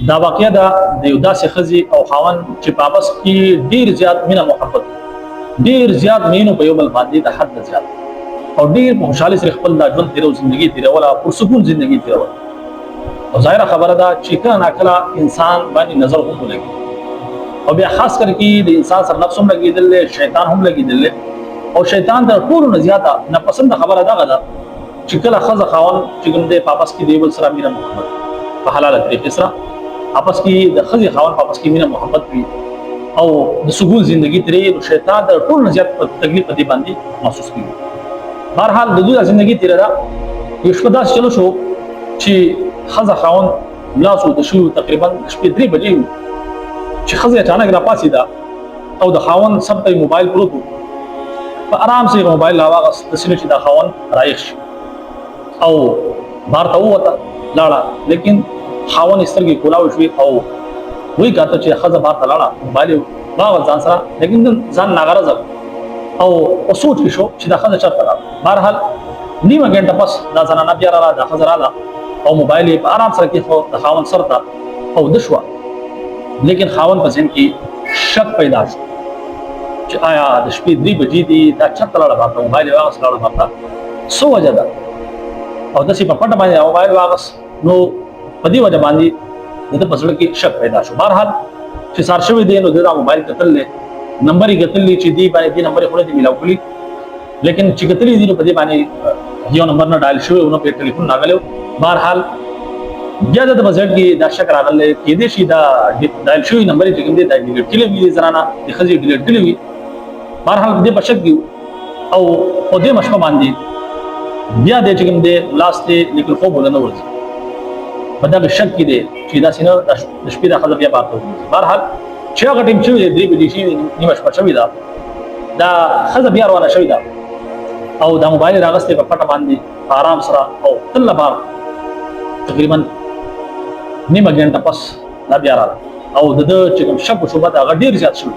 دا واقعه ده د یو داسې ښځې او خاوند چې په آپس کې ډیر زیات مینه محبت، ډیر زیات مینو په یو بل باندې د حد نه زیات، او ډیر په خوشحالۍ سره خپل دا ژوند تېرو، زندگی تېروله، پرسکون زندگی تېروله. او ظاهره خبره ده چې کله ناکله انسان باندې نظر هم ولګي، او بیا خاص کر کې د انسان سره نفس هم لګېدل، شیطان هم لګېدل. او شیطان تر ټولو نه زیاته ناپسنده خبره دغه ده چې کله ښځه خاوند چې کوم دی په آپس کې د یو بل سره مینه محبت په حلاله طریقې سره آپس کې د ښځې خاوند په آپس کې مینه محبت وي او د سکون زندگی ترې، نو شیطان تر ټولو نه زیات تکلیف په دې باندې محسوس کیږي. بهرحال د دوی زندگی تېره ده. یو شپه داسې چلو شو چې ښځه خاوند لاس وده شو، تقریبا شپې 3 بجې وې چې ښځه اچانک راپاڅېده او د خاوند سر ته موبایل پروت و. په آرام سره موبایل راواغست، داسې نه چې دا خاوند رایخ شي، او بهر ته ووته لاړه. لیکن خاوند یې سترګې کولاوې شوې او ویې کاته چې ښځه بهر ته لاړه، موبایل یې واغست ځان سره، لیکن ځان ناغرضه او په سوچ کې شو چې دا ښځه چېرته لاړه. بهرحال نیمه ګنټه پس دا زنانه بیا راغله، دا ښځه راغله او موبایل یې په آرام سره کېښود د خاوند سر ته او وده شوه. لیکن خاوند په ذهن کې شک پیدا شو چې آیا د شپې 3 بجې دي، دا چېرته لاړه بهر ته، موبایل یې واغست لاړه بهر ته، څه وجه ده؟ او داسې په پټه باندې موبایل واغست، نو په دې وجه باندې د ده په زړه کې شک پیدا شو. بهرحال چې سار شوی دی نو ده دا موبایل کتل دی، نمبر یې کتل دی چې دې باندې دې نمبر یې خو نه دی میلاو کړي، لیکن چې کتلې دي نو په دې باندې یو نمبر نه ډایل شوی او نه په ټلیفون راغلی. بهرحال بیا د په ذهن کې دا شک راغلی کېدای شي دا ډایل شوی نمبر چې کوم دی دا ډیلیټ کړی وي، زنانه د ښځې ډیلیټ کړی وي. بهرحال دې په شک دی او په دې مشپه باندې بیا دې چې کوم دی لاس دی، لیکن خوب ونه ورځي، په دغه شک کې دی چې داسې نه د شپې دا ښځه بیا بار ته وځي. بهرحال چې هغه ټیم شوی دی 3 بجې شوې، نیمه شپه شوې ده، دا ښځه بیا روانه شوې ده او دا موبایل یې راغستی په پټه باندې په آرام سره، او تل لپاره تقریبا نیمه ګنټه پس دا بیا راغله او د ده چې کوم شک و شبهه ده هغه ډېر زیات شوی.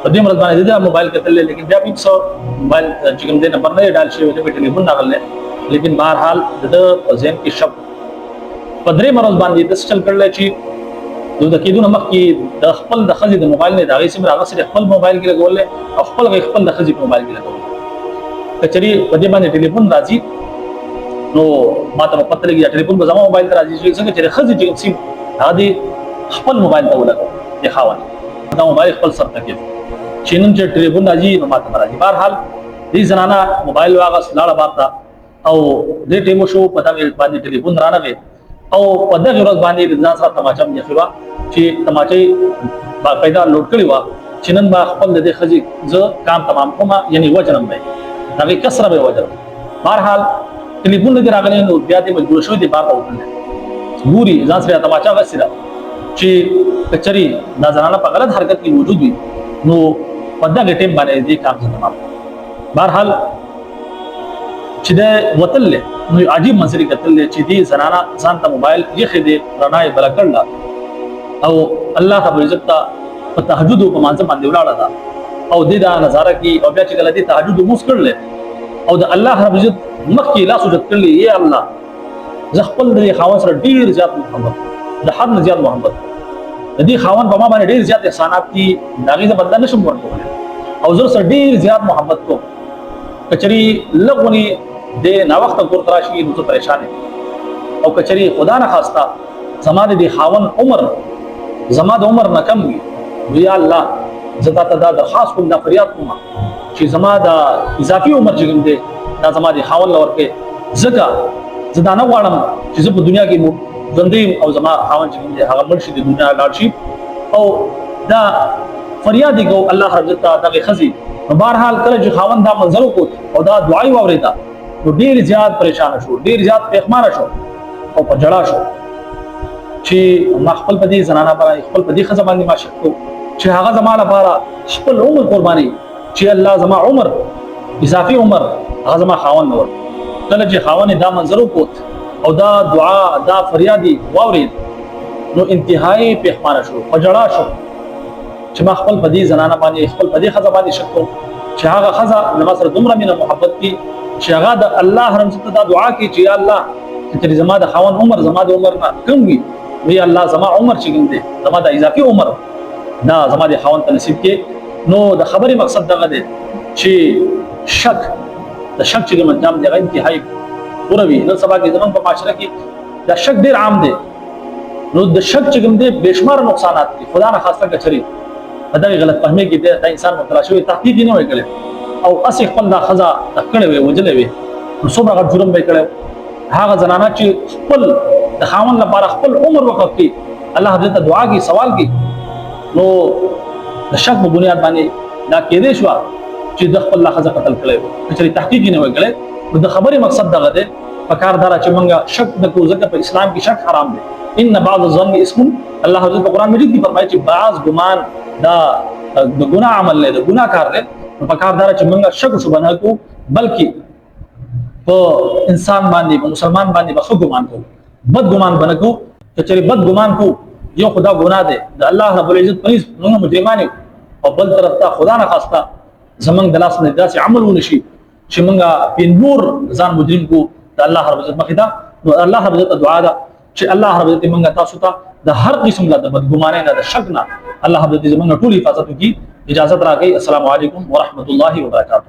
په دې ورځ باندې د ده موبایل کتل دی، لیکن بیا هم څه موبایل چې کوم دی نمبر نه دی ډال شوی، نه پرې ټلیفون راغلی، لیکن بهرحال د ده په ذهن کې شک. په درېیمه ورځ باندې داسې چل کړلی چې نو د کېدو نه مخکې د خپل د ښځې د موبایل نه د هغې سیم راغستی دی، خپل موبایل کې لګولی او خپل غږ خپل د ښځې په موبایل کې لګولی. که چېرې په دې باندې ټلیفون راځي نو ما ته به پته لګي، دا ټلیفون به زما موبایل ته راځي، ځکه چې ښځې چې کوم سیم هغه دې خپل موبایل ته ولګوه، د خاوند دا موبایل خپل سر ته کېږي چې نن چې ټلیفون راځي نو ما ته به راځي. بهرحال دې زنانه موبایل واغست لاړه بار ته او دې ټیم شو په دغه باندې ټلیفون رانغی او په دغه ورځ باندې د ځان سره تماچه هم یخې وه چې تماچه یې باقاعده لوډ کړې وه چې نن به خپل د دې ښځې زه کام تمام کوم، یعنی وژنم به یې، هغې کسره به یې وژنم. بهرحال ټلیفون نه دی راغلی نو بیا دې مجبور شوی دی بار ته وتلی، ګوري ځان سره تماچه اخیستې ده چې که چېرې دا زنانه په غلط حرکت کې موجود وي نو په دغه ټیم باندې دې کام زه تمام کړم. بهرحال چې د وتل له نو عجیب منظر کتل له چې دې زنانه ځان ته موبایل یخې دې رڼا یې بله کړله او الله رب العزت ته په تهجد او په مانځه باندې ولاړه ده او دې دا نظاره کوي. او بیا چې کله دې تهجد لمونځ کړلی او د الله رب العزت مخکې لاس اوچت کړلی، ای الله زه خپل د دې خاوند سره ډېر زیات محبت، د حد نه زیات محبت، د دې خاوند په ما باندې ډېر زیات احسانات دي، د هغې زه بدله نه شم ورکولی او زه سره ډېر زیات محبت کوم، که چېرې لږ غونې د ناوخته کور ته راشي نو زه پریشان یم، او که چېرې خدا نخواسته زما د دې خاوند عمر زما د عمر نه کم وي نو یا الله زه تا ته دا درخواست کوم، دا فریاد کوم چې زما د اضافي عمر چې کوم دی دا زما د خاوند له ورکړې، ځکه زه دا نه غواړم چې زه په دنیا کې ژوندی یم او زما خاوند چې کوم دی هغه مړ شي، د دنیا لاړ شي. او دا فریاد یې کو الله رب عزت ته دغې ښځې. نو بهرحال کله چې خاوند دا منظر وکوت او دا دعا یې واورېده نو ډېر زیات پریشانه شو، ډېر زیات پېښمانه شو او په ژړا شو چې ما خپل په دې زنانه باندې، خپل په دې ښځه باندې ما شک کو چې هغه زما لپاره خپل عمر قرباني، چې الله زما عمر اضافي عمر هغه زما خاوند نه ورکړ. کله چې خاوند دا منظر وکوت او دا دعا دا فریاد یې واورېد نو انتهایي پېښمانه شو، په ژړا شو چې ما خپل په دې زنانه باندې، خپل په دې ښځه باندې شک کوم چې هغه ښځه زما سره دومره مینه محبت کوي چې هغه د الله رب ته دا دعا کوي چې یا الله چې زما د خاوند عمر زما د عمر نه کم وي وی الله زما عمر چې کوم دی، زما د اضافي عمر دا زما د خاوند ته نصیب کې. نو د خبرې مقصد دغه دی چې شک، د شک چې کوم انجام دی هغه انتهایي پوره وي. نن سبا کې زمونږ په معاشره کې دا شک ډېر عام دی. نو د شک چې کوم دی بېشماره نقصانات دي. خدا نه خواسته که چېرې په دغې غلط فهمۍ کې دا انسان مبتلا شوی، تحقیق یې نه وی کړی او هسې خپل دا ښځه کړې وی، وژلې وی، نو څومره غټ جرم به یې کړی. هغه زنانه چې خپل د خاوند لپاره خپل عمر وقف کړي، الله حضرت ته دعا کوي، سوال کوي، نو د شک په بنیاد باندې دا کېدای شوه چې د خپل ښځه قتل کړی وي که چېرې تحقیق یې نه وی کړی. نو د خبرې مقصد دغه دی، په کار دا چې موږ شک نه کوو، ځکه په اسلام کې شک حرام دی. ان بعض الظن اسم، الله حضرت په قرآن مجید کې فرمایي چې بعض ګمان دا د ګناه عمل دی، د ګناه کار دی. نو په کار دا چې موږ شک او شبهه نه کوو، بلکې په انسان باندې، په مسلمان باندې به ښه ګمان کوو، بد ګمان به نه کوو. که چېرې بد ګمان کوو، یو خدا ګناه دی د الله رب العزت په نزد موږ مجرمان یو، او بل طرف ته خدا نه خواسته زمونږ د لاس نه داسې عمل ونه شي چې موږ په نور ځان مجرم کو د الله رب العزت مخې ته. نو الله رب العزت دعا ده چې الله رب العزت موږ تاسو ته د هر قسم له د بدګمانۍ نه، د شک نه الله رب العزت زمونږ ټول حفاظت وکړي. اجازت راکړئ. السلام علیکم ورحمت الله وبرکاته.